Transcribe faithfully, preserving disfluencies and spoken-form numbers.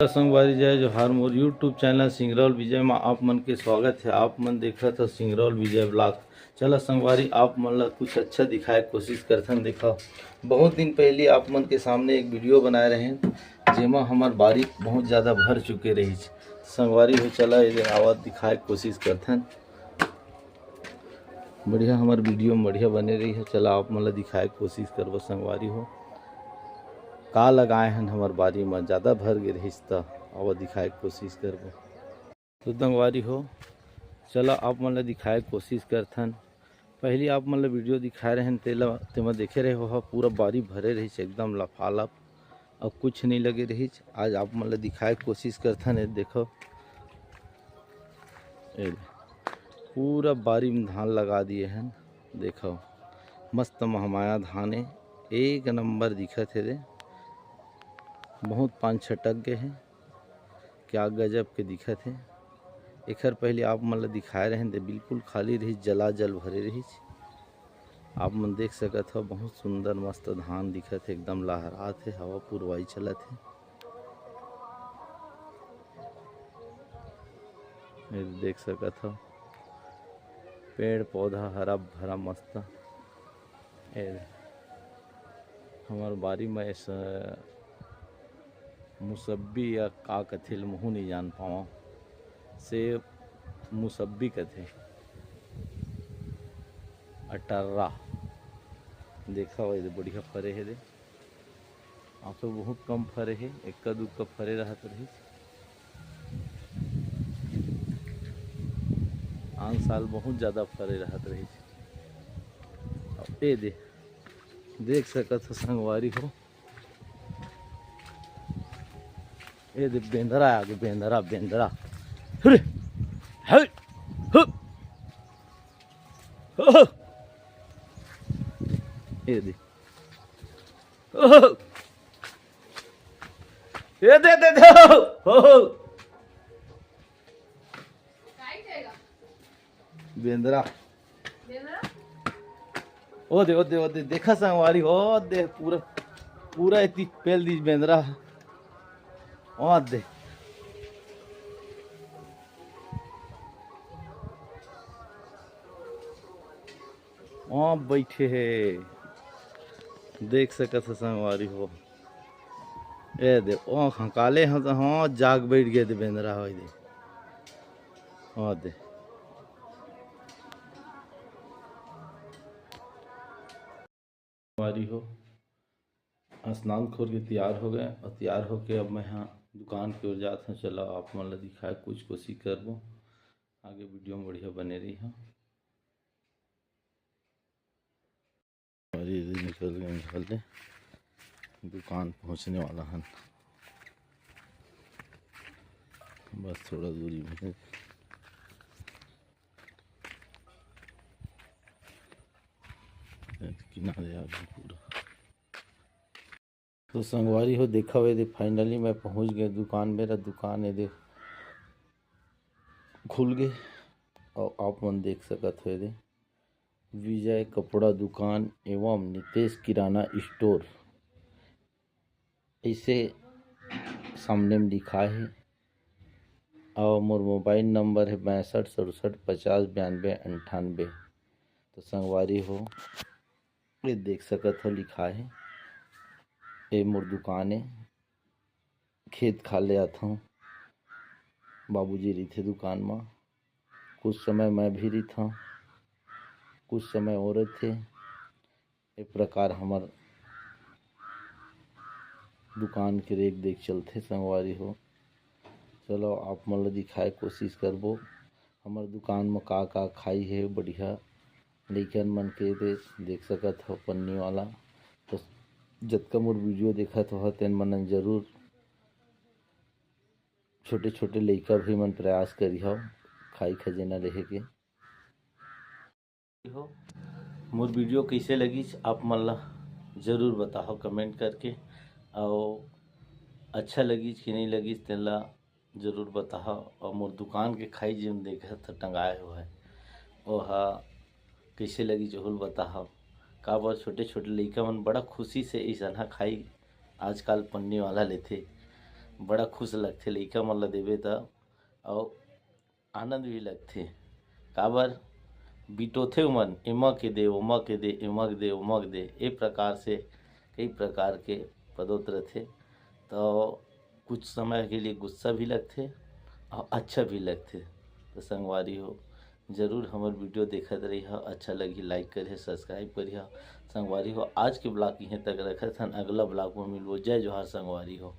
संगवारी, जय जोहार। मोर YouTube चैनल सिंगरौल विजय में आप मन के स्वागत है। आप मन देखत हो सिंगरौल विजय ब्लॉग। चला संगवारी, आप मन ला कुछ अच्छा दिखाए के कोशिश करथन। देखा, बहुत दिन पहले आप मन के सामने एक वीडियो बनाए रहेन, जेमा हमर बारी बहुत ज़्यादा भर चुके रहिस। संगवारी हो, चला ये आवत दिखाए के कोशिश करथन। बढ़िया हमर वीडियो में बढ़िया बने रही है। चला आप मन ला दिखाए के कोशिश करबो संगवारी हो, का लगाए हन हमर बारी में, ज़्यादा भर गे रहिस त आवा दिखाए के कोशिश करबो। तो संगवारी हो, चला आप मन ला दिखाए के कोशिश करथन। पहली आप मन ला वीडियो दिखाए रहेन, तेला तेमा देखे रहे हो, पूरा बारी भरे रहिस एकदम लफालफ, अउ कुछ नहीं लगे रहिस। आज आप मन ला दिखाए के कोशिश करथन। ये देखो, ये पूरा बारी में धान लगा दिए हन। देखो, मस्त महमाया धान है, एक नंबर दिखत है दे, बहुत पान छटक गए है। क्या गजब के दिखत हे। एखर पहले आप मन ल दिखाए रहेन, ते बिल्कुल खाली रहिस, जला जल भरे रहिस। आप मन देख सकत हव, बहुत सुंदर मस्त धान दिखत हे, एकदम लहरात हे, हवा पुरवाई चलत हे। ये देख सकत हव, पेड़ पौधा हरा भरा मस्त। ए, हमर बारी में ऐसा मुसब्बी या का कथे ल, महू नहीं जान पावा। से मुसब्बी कथे। अटर्रा। देखा हो, ये दे बढ़िया फरे हे दे। आप तो बहुत कम फरे हे, एक्का दुक्का फरे रहत रहिस। आन साल बहुत ज्यादा फरे रहत रहिस। अब ए दे, देख सकत हो संगवारी हो, ए दे बेंदरा आ गे, बेंदरा, बेंदरा। हुरे, हई, हु, हो, हो। ए दे, ओहो। ए दे, दे, दे, हो, हो। बेंदरा। ओ दे, ओ दे, ओ दे, देखा संगवारी, ओ दे, पूरा, पूरा एती पेल दीस बेंदरा। ओ दे। ओ बैठे हे, देख सकत ह संगवारी हो। ए दे, ओ हकाले ह, हाँ, जाग बैठ गए दे बेंदरा हो दे। ओ दे। संगवारी हो, स्नान खोर के तैयार हो गए और तैयार होके अब मैं हाँ दुकान की ओर जात हूँ। चला आप मन ला दिखाए कुछ कोशिश करबो, आगे वीडियो में बढ़िया बने रही। हाँ, अरे, ये निकल गए, निकल गए। दुकान पहुंचने वाला है, बस थोड़ा दूरी में है। किनारे आ गए पूरा। तो संगवारी हो, देखा हुए दे, finally मैं पहुंच गए दुकान। मेरा दुकान है दे, खुल गए। और आप मन देख सकत हो दे, विजय कपड़ा दुकान एवं नितेश किराना स्टोर, ऐसे सामने में लिखा है। और मोर मोबाइल नंबर है बैसठ सड़सठ पचास बयानबे अंठानबे। तो संगवारी हो, ये देख सकत हो, लिखा है, ये मोर दुकान है। खेत खार ले आथों, बाबूजी रहिथे दुकान म, कुछ समय मैं भी रहिथों, कुछ समय वो रहिथे। ए प्रकार हमर दुकान के रेख देख चलथे संगवारी हो। चलो, आप मन ल दिखाए कोशिश करबो, हमर दुकान म का का खाई हे बढ़िया लइकन मन के, दे देख सकत हो पन्नी वाला। तो जतका मोर वीडियो देखत हो, तेन मन जरूर छोटे छोटे लइका भी मन प्रयास करिहव खाई खजेना लेहे के। हो, मोर वीडियो कइसे लगिस, आप मन ला जरूर बताहव कमेंट करके। और अच्छा लगिस कि नहीं लगिस, तेन ला जरूर बताहव। और मोर दुकान के खाई जेन देखत टंगाए हुआ है, ओहा कइसे लगिस, ओहू ल बताहव। काबर छोटे छोटे लइका मन बड़ा खुशी से अइसनहा खाई आजकल पन्नी वाला लेथे। बड़ा खुश लगथे लइका मन ला देबे त, अउ आनंद भी लगथे। काबर बिटोथे उमन, एमा के दे, ओमा के दे, एमा के दे, ओमा के दे, ए प्रकार से कई प्रकार के पदोत रथे। तो कुछ समय के लिए गुस्सा भी लगथे और अच्छा भी लगथे। तो संगवारी हो, जरूर हमर वीडियो देखत रही हो, अच्छा लगी लाइक करिए, सब्सक्राइब करिए। संगवारी हो, आज के ब्लॉग इहें तक रखत हन, अगला ब्लॉग में मिलबो। जय जोहार संगवारी हो।